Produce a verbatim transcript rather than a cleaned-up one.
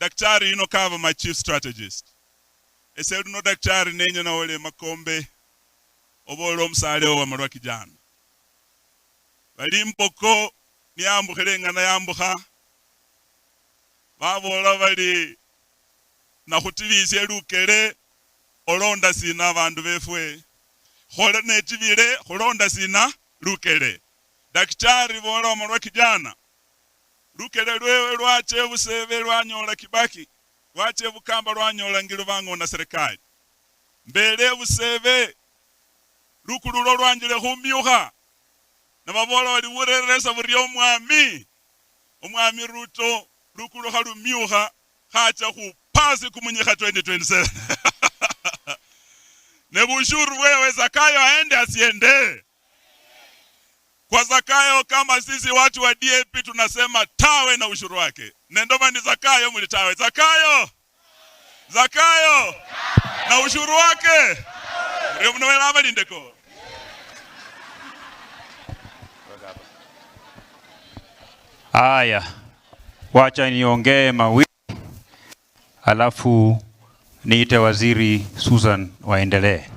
Daktari yuno kaba my chief strategist. Ese luno daktari nenya nawole makombe, obola omusale owa malwa kijana. Bali Mboko niyambukhile eng'ana yambukha, babola bali, "Nakhutibiisye lukele, olonda sina abandu befwe? Khole netibile, khulonda sina lukele?" Daktari bola omalwa kijana, lukele lwewe lwacha ebuseebe lwanyoola Kibaki, lwacha ebukamba lwanyoola Ngilu bang'ona serikali. Mbele ebuseebe, lukulu lwo lwanjile khumiukha, nababola bali, "Bureresa buria omwami, omwami Ruto, lukulu khalumiukha, khacha khupasi kumunyikha twenty twenty-seven." Ne bushuru bwewe Zakayo aende asiende? Kwa Zakayo, kama sisi watu wa D A P tunasema tawe na ushuru wake. Nendoma ni Zakayo muli tawe. Zakayo! Zakayo! Na ushuru wake! Rio muno wela abalindeko. Haya, wacha niongee mawili, alafu niite Waziri Susan waendelee.